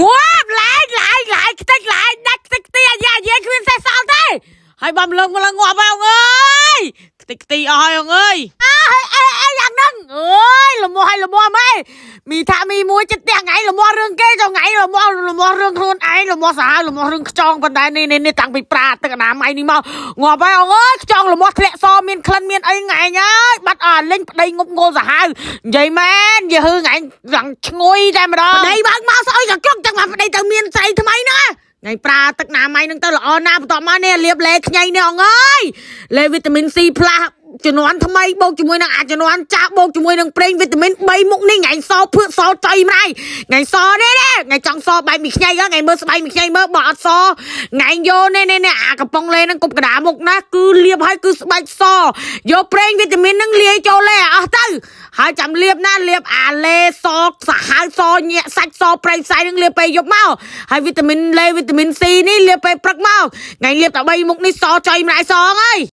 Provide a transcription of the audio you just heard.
ងាប់ឡាយឡាយឡាយខ្ទេចឡាយដាច់ខ្ទេចខ្ទីអាយ៉ាយាគ្មានសេះសល់ទេហើយបំលឹងមកលឹងងាប់ហើយអើយខ្ទេចខ្ទីអស់ហើយអើយអើយអេអេយ៉ាងហ្នឹងអើយលមោះហើយលមោះម៉េមីថាមីមួយចិត្តផ្ទះថ្ងៃលមោះរឿងគេចុះថ្ងៃលមោះលមោះរឿងខ្លួនឯងលមោះសាហាវលមោះរឿងខ្ចងប៉ុន្តែនេះនេះតាំងពីប្រាទឹកអនាម័យនេះមកងាប់ហើយអើយខ្ចងលមោះធ្លាក់សមានក្លិនមានអីថ្ងៃហើយបាត់អស់លេងប្តីងប់ងល់សាហាវនិយាយមែនយឺហឺថ្ងៃឡើងឈ្ងុយតែម្ដងប្តីបើកមកស្អុយកក្រុកចឹងមកប្តីទៅមានស្រីថ្មីណាថ្ងៃប្រើទឹកណាម័យនឹងទៅល្អណាស់បន្ទាប់មកនេះលាបលេខ្ញីនេះអងអើយលេវីតាមីន C ផ្លាស់ជំនាន់ថ្មីបូកជាមួយនឹងអាចជំនាន់ចាស់បូកជាមួយនឹងប្រេងវីតាមីន3មុខនេះថ្ងៃសភឿកសចុយម្ដាយថ្ងៃសនេះនេះថ្ងៃចង់សបែបមីខ្ញីថ្ងៃមើលស្បែកមីខ្ញីមើលបើអត់សថ្ងៃយកនេះនេះនេះអាកំប៉ុងលេនឹងគប់កដាមុខណាគឺលាបឲ្យគឺស្បែកសយកប្រេងវីតាមីននឹងលាយចូលលេអស់ទៅហើយចាំលាបណាលាបអាលេសសាហាវសញាក់សាច់សប្រេងផ្សាយនឹងលាបពេលយប់មកហើយវីតាមីនលេវីតាមីន C នេះលាបពេលព្រឹកមកថ្ងៃលាបតែ3មុខនេះសចុយម្ដាយសងហើយ។